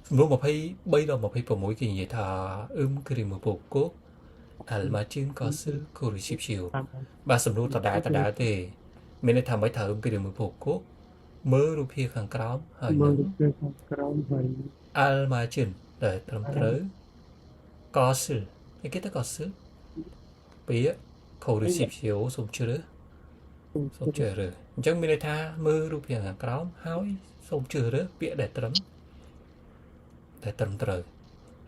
សំណួរ23ដល់26គេនិយាយថាអឹមគ្រីមពកូអាល់ម៉ាជីនកស៊ឺកូរីស៊ីបឈីវបាទសំណួរដដែលដដែលទេមានន័យថាមិនថាអឹមគ្រីមពកូមើលរូបភាពខាងក្រោមហើយ មើល នឹង រូបភាពខាងក្រោមហើយ អាល់ម៉ាជីនដែលត្រឹមត្រូវកស៊ឺឯគេទៅកស៊ឺពាក្យកូរីស៊ីបឈីវសូមជ្រើសសូមជ្រើសរើសអញ្ចឹងមានន័យថាមើលរូបភាពខាងក្រោមហើយសូមជ្រើសរើសពាក្យដែលត្រឹមត្រូវ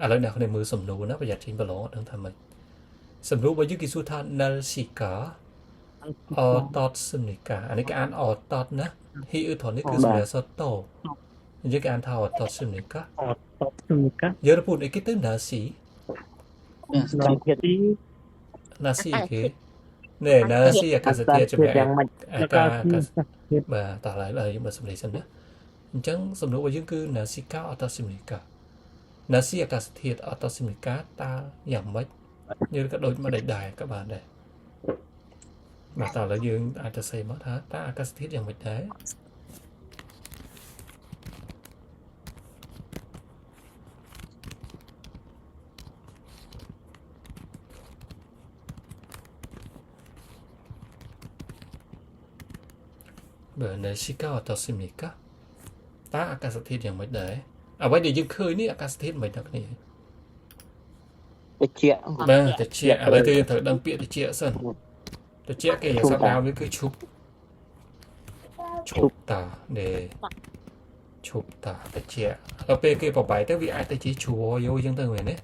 ឥឡូវអ្នកគ្នាមើលសំណួរណាប្រយ័ត្នចេញប្រឡងអត់ដឹងថាម៉េចសំណួររបស់យើងគេសួរថា Nelsika អតតសនិកាអានេះគេអានអតតណាហ៊ីអ៊ឺថននេះគឺសម្រាប់សតោអញ្ចឹងគេអានថាអតតសនិកា អត់តបជំកា យើរពុនអីគេទៅ Nasi ដល់ទី Nasi គេណែ Nasi អាកាសធាតុចម្លែក យ៉ាងម៉េច អាកាសបាទតោះឡើយយើងបើសំឡេងសិនណាអញ្ចឹងសំណួររបស់យើងគឺ Nasika អតសិមិកា Nasi អាកាសធាតុអតសិមិកាតើយ៉ាងម៉េចយើងក៏ដូចមកដែរក៏បានដែរបាទតោះឥឡូវយើងអាចទៅសេមកថាតើអាកាសធាតុយ៉ាងម៉េចដែរបាទ Nasika អតសិមិកាតើអាកាសធាតុយ៉ាងម៉េចដែរអ្វីដែលយើងឃើញនេះអាកាសធាតុមិនដល់គ្នា តិច បាទតិចឥឡូវទៅយើងត្រូវដឹងពាក្យតិចសិនតិចគេសប្តាហ៍វាគឺឈប់ឈប់តានេះឈប់តាតិចដល់ពេលគេបបាយទៅវាអាចទៅជាជួរយោអញ្ចឹងទៅមែនទេ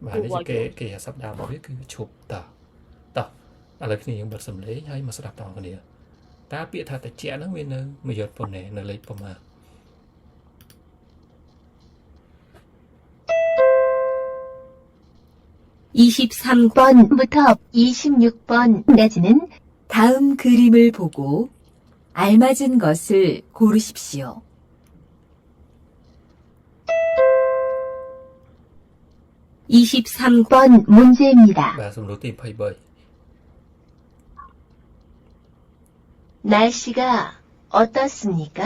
បាទនេះគេគេសប្តាហ៍របស់វាគឺឈប់តាតោះឥឡូវគ្នាយើងបិទសំឡេងហើយមកស្ដាប់តគ្នាតើពាក្យថាតិចហ្នឹងវានៅមួយយត់ប៉ុណ្ណេះនៅលេខប៉ុន្មាន 23번부터 26번까지는 다음 그림을 보고 알맞은 것을 고르십시오. 23번 문제입니다. បាទសំណួរទី23 날씨가 어떻습니까?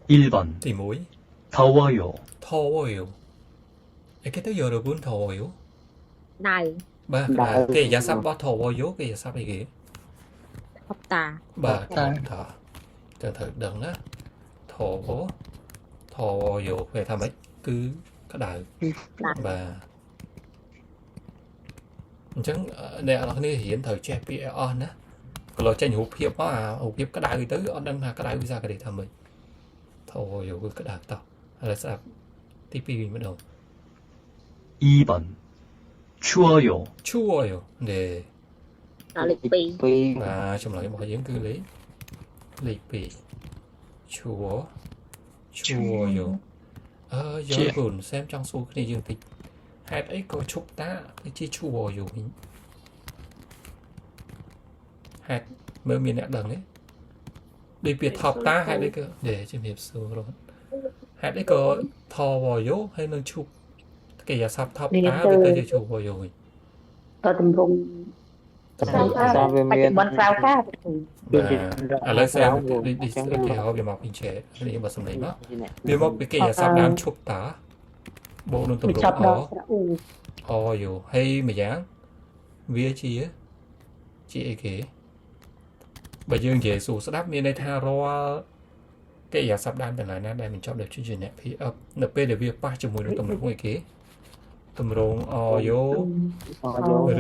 1번 ទី1 더워요. 더워요 អីគេទៅ 여러분 더워요 ដៅ បាទគេយ៉ាសាប់បោះ 더워요 គេយ៉ាសាប់អីគេ ថប់តា បាទតាចឹងត្រូវដឹងណាធវធវយោគេថាម៉េចគឺក្តៅបាទអញ្ចឹងអ្នកនរគ្នារៀនត្រូវចេះពាក្យឲ្យអស់ណាក៏លោចេញរូបភាពមកអារូបភាពក្តៅទៅអត់ដឹងថាក្តៅភាសាកូរ៉េថាម៉េចធវយោគឺក្តៅតោះឥឡូវស្ដាប់ទី2វិញម្ដង 2번 추워요. ឈួរយោនេះ ដល់លេខ2 2 បាទចម្លើយរបស់យើងគឺលេខលេខ2ឈួរឈួរយោអឺយោគុណសែមចង់សួរគ្នាយើងតិចហេតុអីក៏ឈប់តាទៅជាឈួរយោវិញហេតុមើលមានអ្នកដឹងទេដូចពាក្យថប់តាហេតុអីក៏នេះជំរាបសួររត់ហេតុអីក៏ថវយោហើយនឹងឈប់គេយ៉ាសាប់ថប់តាវាទៅជាឈួរយោវិញ តតម្រង សារវា បច្ចុ មាន ប្បន្នក្រៅការ បាទឥឡូវសែមដូចដូចគេហៅវាមកពីឆេនេះបើសំឡេងមកវាមកពីគេយ៉ាសាប់ដើមឈប់តាបូកនឹង វា តម្រង ចាប់ អ ដល់ស្រៈអ៊ូ អយោហើយម្យ៉ាងវាជាជាអីគេបើយើងនិយាយសួរស្ដាប់មានន័យថារាល់កិរិយាសព្ទដើមទាំងឡាយណាដែលបញ្ចប់ដោយព្យញ្ជនៈ PF នៅពេលដែលវាប៉ះជាមួយនឹងតម្រងអីគេតម្រងអយោ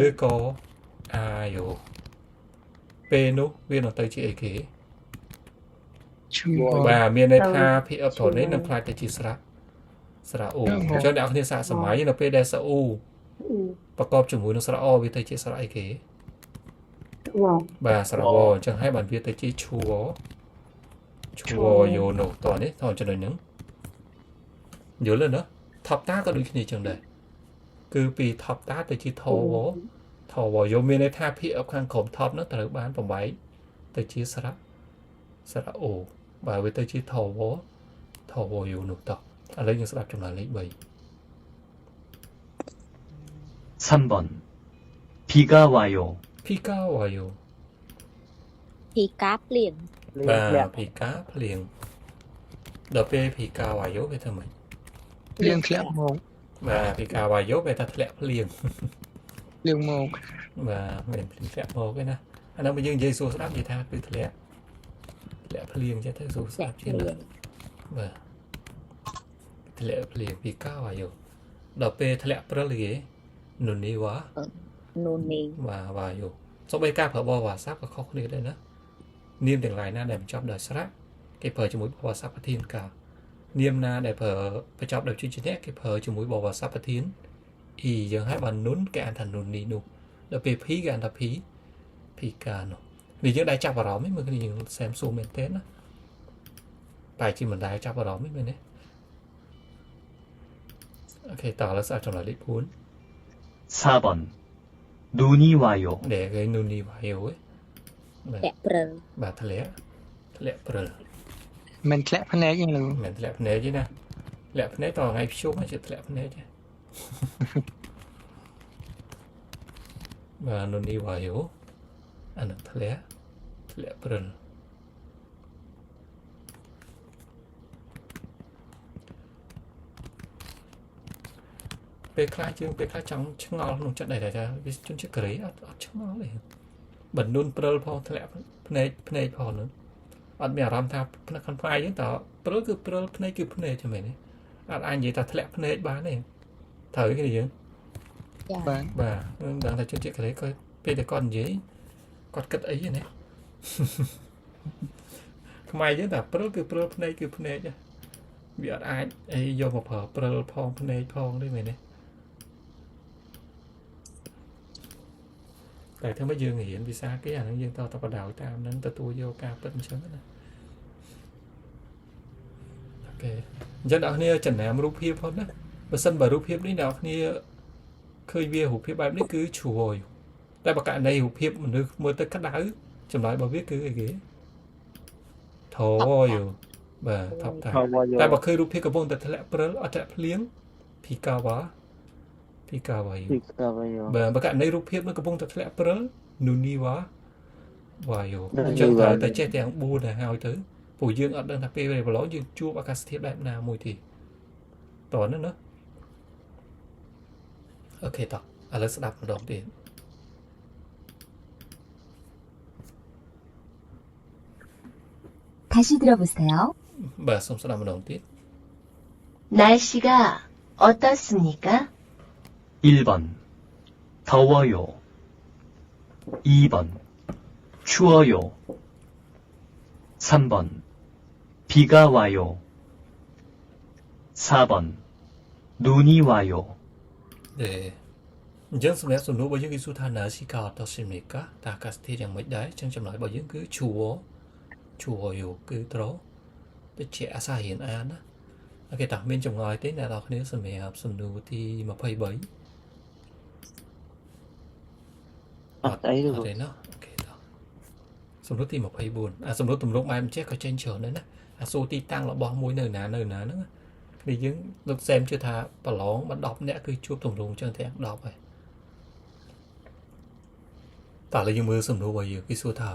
ឬក៏អាយោពេលនោះវានឹងទៅជាអីគេបាទមានន័យថា PF ត្រនេះនឹងខ្លាចទៅជាស្រៈស្រៈអូអញ្ចឹងអ្នកនរគ្នាសាកសម័យនៅពេលដែលស្រៈអូប្រកបជាមួយនឹងស្រៈអវាទៅជាស្រៈអីគេ វ៉ា បាទស្រៈវអញ្ចឹងហើយបានវាទៅជាឈួរឈួរយោនោះតោះនេះតោះចំណុចហ្នឹងយល់ទេណាថប់តាក៏ដូចគ្នាអញ្ចឹងដែរគឺពីថប់តាទៅជាថវថវយោមានន័យថាភាគខាងក្រោមថប់នោះត្រូវបានបំបែកទៅជាស្រៈស្រៈអូបាទវាទៅជាថវថវយោនោះតោះឥឡូវយើងស្ដាប់ចម្លើយលេខ3 3번 비가 와요. ភីកាវ៉ាយោ ភីកាភ្លៀង បាទភីកាភ្លៀងដល់ពេលភីកាវ៉ាយោវាធ្វើម៉េច ភ្លៀងធ្លាក់មក បាទ 비가 와요 បែរថាធ្លាក់ភ្លៀង ភ្លៀងមក បាទមិនភ្លៀងធ្លាក់មកទេណាអានោះបើយើងនិយាយសួរស្ដាប់និយាយថាគឺធ្លាក់ធ្លាក់ភ្លៀងចេះទៅសួរស្ដាប់ជាងណាបាទធ្លាក់ភ្លៀង 비가 와요 ដល់ពេលធ្លាក់ព្រិលគេ 눈이 와 눈이 បាទ 와요 សូម្បីការប្រើបវ៉ាស័ព្ទក៏ខុសគ្នាដែរណានាមទាំងឡាយណាដែលបញ្ចប់ដោយស្រៈគេប្រើជាមួយបវ៉ាស័ព្ទប្រធានកាលនាមណាដែលប្រើបញ្ចប់ដោយជញ្ជាក់គេប្រើជាមួយបវ៉ាស័ព្ទប្រធានអ៊ីយើងហើយបើនុនគេអានថានុននេះនោះដល់ពេលភីគេអានថាភីភីកានោះនេះយើងដែរចាប់អារម្មណ៍ឯងមើលគ្នាយើងសែមសួរមែនទេណាតែជាមិនដែរចាប់អារម្មណ៍ឯងមែនទេអូខេតោះឥឡូវស្ដាប់ចម្លើយលេខ4 4번. 눈이 와요. ដែលគេនុននេះវ៉ាយឯងបាទ ធ្លាក់ព្រិល បាទធ្លាក់ធ្លាក់ព្រិល មិនធ្លាក់ភ្នែកទេលោក មិនមែនធ្លាក់ភ្នែកទេណាធ្លាក់ភ្នែកតថ្ងៃភ្ជុំហើយជាធ្លាក់ភ្នែកទេបាទនុនីវ៉ាយោអានោះធ្លាក់ធ្លាក់ព្រិលពេលខ្លះយើងពេលខ្លះចង់ឆ្ងល់ក្នុងចិត្តដែរថាវាជនជាតិកូរ៉េអត់អត់ឆ្ងល់ទេបើនុនព្រិលផងធ្លាក់ភ្នែកភ្នែកផងនោះអត់មានអារម្មណ៍ថាភ្នែកខាងផ្នែកហ្នឹងតើព្រិលគឺព្រិលភ្នែកគឺភ្នែកទេមែនទេអត់អាចនិយាយថាធ្លាក់ភ្នែកបានទេត្រូវគេយើង ចា បាទ បាទខ្ញុំដឹងថាជនជាតិកូរ៉េគាត់ពេលតែគាត់និយាយគាត់គិតអីហ្នឹងណា ខ្មែរយើងតែព្រិលគឺព្រិលភ្នែកគឺភ្នែកហ៎វាអត់អាចអីយកមកប្រើព្រិលផងភ្នែកផងទេមែនទេតែធ្វើម៉េចយើងរៀនភាសាគេអាហ្នឹងយើងតតបដៅតាមហ្នឹងទទួលយកការពិតអញ្ចឹងណាអូខេអញ្ចឹងអ្នកនរគ្នាចំណាំរូបភាពផងណាបើសិនបើរូបភាពនេះអ្នកនរគ្នាឃើញវារូបភាពបែបនេះគឺជ្រួយតែបើករណីរូបភាពមនុស្សមើលទៅក្តៅចម្លើយរបស់វាគឺអីគេថយបាទថប់តា ថវយោ តែបើឃើញរូបភាពកំពុងតែធ្លាក់ព្រិលអត់ធ្លាក់ភ្លៀងភីកាវ៉ាភីកាវ៉ាយ ពីកាវយោ បាទបើករណីរូបភាពនឹងកំពុងតែធ្លាក់ព្រិលនូនីវ៉ាវ៉ាយោអញ្ចឹងត្រូវតែចេះទាំង4ទៅហើយទៅព្រោះយើងអត់ដឹងថាពេលវេលាប្រឡងយើងជួបអាកាសធាតុបែបណាមួយទេតោះហ្នឹងណាអូខេតោះឥឡូវស្ដាប់ម្ដងទៀត 다시 들어보세요. បាទសូមស្ដាប់ម្ដងទៀត 날씨가 어떻습니까? 1번. 더워요. 2번. 추워요. 3번. 비가 와요. 4번. 눈이 와요. ទេអញ្ចឹងសម្រាប់សំណួររបស់យើងគឺសួរថា 날씨가 어떻습니까 តើអាកាសធាតុយ៉ាងម៉េចដែរអញ្ចឹងចម្លើយរបស់យើងគឺ 추워 추워요 គឺត្រូវទៅជាអាសារៀនអានណាអូខេតោះមានចម្ងល់ទេអ្នកនរគ្នាសម្រាប់សំណួរទី23 អត់អីទេ អត់ទេណោះអូខេតោះសំណួរទី24អាសំណួរទម្រង់បែបអញ្ចេះក៏ចេញច្រើនដែរណាអាសួរទីតាំងរបស់មួយនៅណានៅណាហ្នឹងណាគ្នាយើងលោកសែមជឿថាប្រឡងបើ10នាក់គឺជួបទម្រង់អញ្ចឹងទាំង10ហើយតោះឥឡូវយើងមើលសំណួររបស់យើងគេសួរថា